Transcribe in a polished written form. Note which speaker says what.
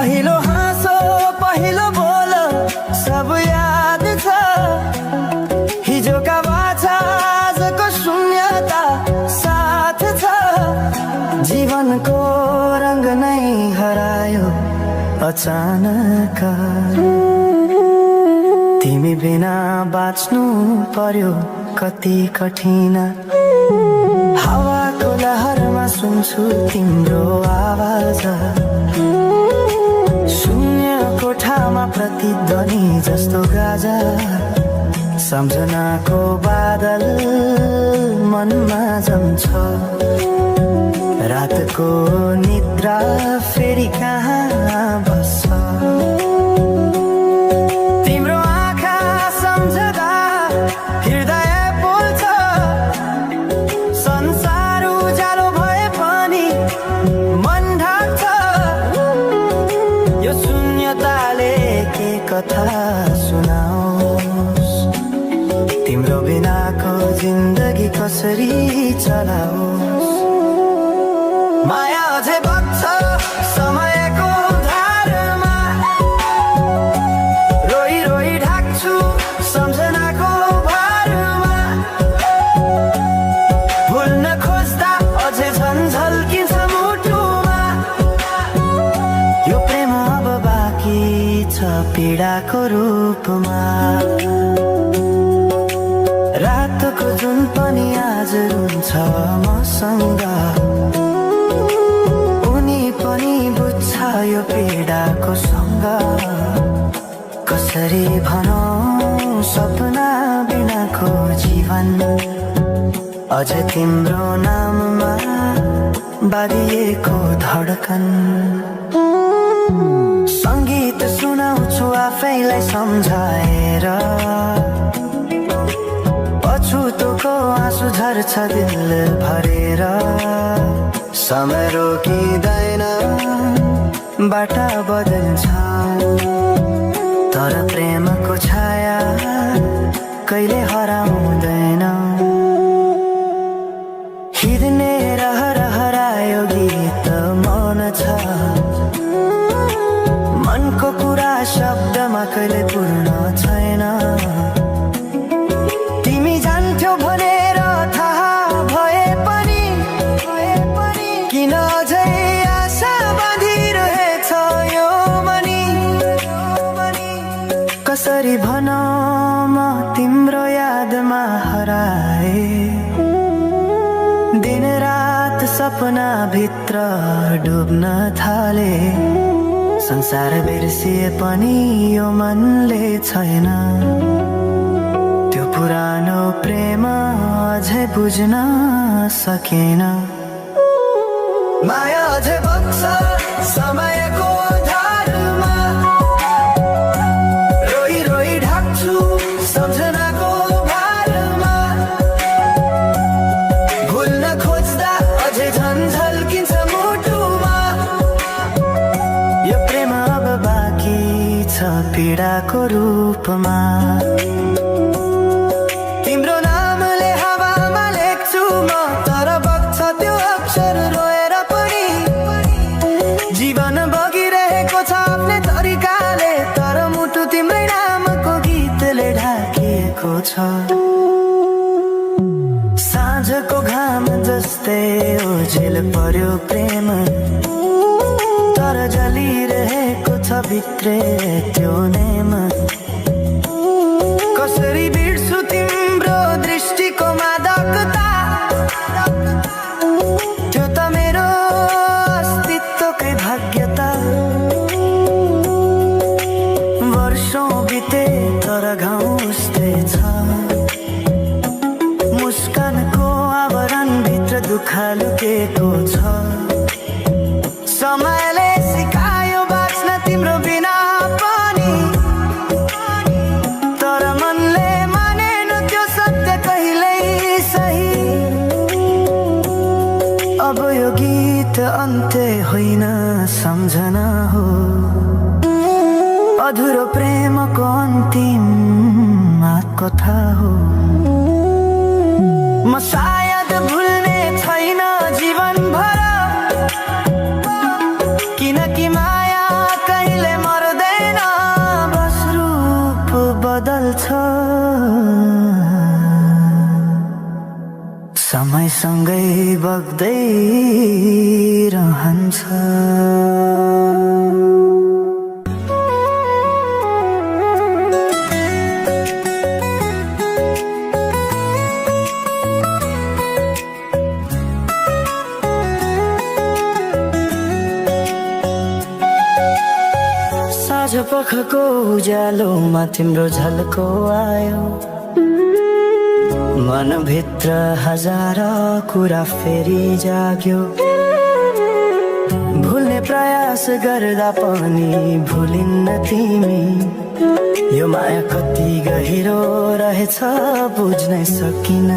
Speaker 1: पहिलो हाँसो पहिलो बोल सब याद छ। हिजोका बाछा आजको शून्यता साथ छ। जीवनको रंग नै हरायो अचानक। तिमी बिना बाँच्नु पर्यो कति कठिन। हावाको लहरमा सुन्छु तिम्रो आवाज। शून्य कोठामा प्रतिध्वनि जस्तो गाजा। सम्झनाको बादल मनमा जम्छ। रातको निद्रा फेरि कहाँ बस्छ। तिम्रो आँखा सम्झदा हृदय बोल्छ। संसार उज्यालो भए पनि मन ढाक्छ। यो शून्यताले के कथा सुनाओस्। तिम्रो बिनाको जिन्दगी कसरी चलाओस्। माया अझै बग्छ समयको धारमा। रोई रोई ढाक्छु सम्झनाको भारमा। भुल्न खोज्दा अझै झन् झल्किन्छ मुटुमा। यो प्रेम अब बाँकी छ पीडाको रूपमा। रातको जुन पनि आज रुन्छ मसँग। उनी पनि बुझ्छ यो पीडाको सँग। कसरी भनौं सपना बिनाको जीवन। अझ तिम्रो नाममा बाँधिएको धडकन। संगीत सुनाउँछु आफैलाई सम्झाएर। पछुतोको आँसु झर्छ दिल भरेर। समय रोकिँदैन बाटा बदल्छ। तर प्रेमको छाया कहिले हराउँदैन। हिँड्ने हरायो गीत मन छ। मनको कुरा शब्दमा कहिले पूर्ण छैन। तिमी जान्थ्यौ भनेर थाहा भए पनि किन अझै आशा बाँधिरहेछ यो मनी। कसरी भनौं म तिम्रो यादमा हराए। दिन रात सपना भित्र डुब्न थाले। संसार बिर्सिए पनि यो मनले छैन। त्यो पुरानो प्रेम अझै बुझ्न सकेन। माया अझै बग्छ समयको धारमा। रोई रोई ढाक्छु सम्झनाको भारमा। भुल्न खोज्दा अझै झन् झल्किन्छ मुटुमा। यो प्रेम अब बाँकी छ पीडाको रूपमा। तिम्रो नामले हावामा लेख्छु म तर बग्छ त्यो अक्षर रोएर पनि। जीवन बगिरहेको छ आफ्नै तरिकाले तर मुटु तिम्रै नामको गीतले ढाकिएको छ। साँझको घाम जस्तै ओझेल पर्यो प्रेम। तर जलिरहेको छ भित्रै त्यो नेम। कसरी बिर्सु तिम्रो दृष्टिको मादकता। त्यो त मेरो अस्तित्वकै भाग्यता। वर्षौं बिते तर घाउ उस्तै छ। मुस्कानको आवरण भित्र दुःख लुकेको छ। समयले सिकायो बाँच्न तिम्रो बिना पनि। तर मनले मानेन त्यो सत्य कहिल्यै सही। अब यो गीत अन्त्य होइन सम्झना हो। अधुरो प्रेमको अन्तिम कथा हो। म सायद भुल्ने छैन जीवन भर। किनकि माया कहिले मर्दैन, बस रूप बदल्छ। समयसँगै बग्दै रहन्छ। साँझ पखको उज्यालोमा तिम्रो झल्को आयो, मनभित्र हजार कुरा फेरि जाग्यो। भुल्ने प्रयास गर्दा पनि भुलिन्न तिमी, यो माया कति गहिरो रहेछ बुझ्नै सकिन।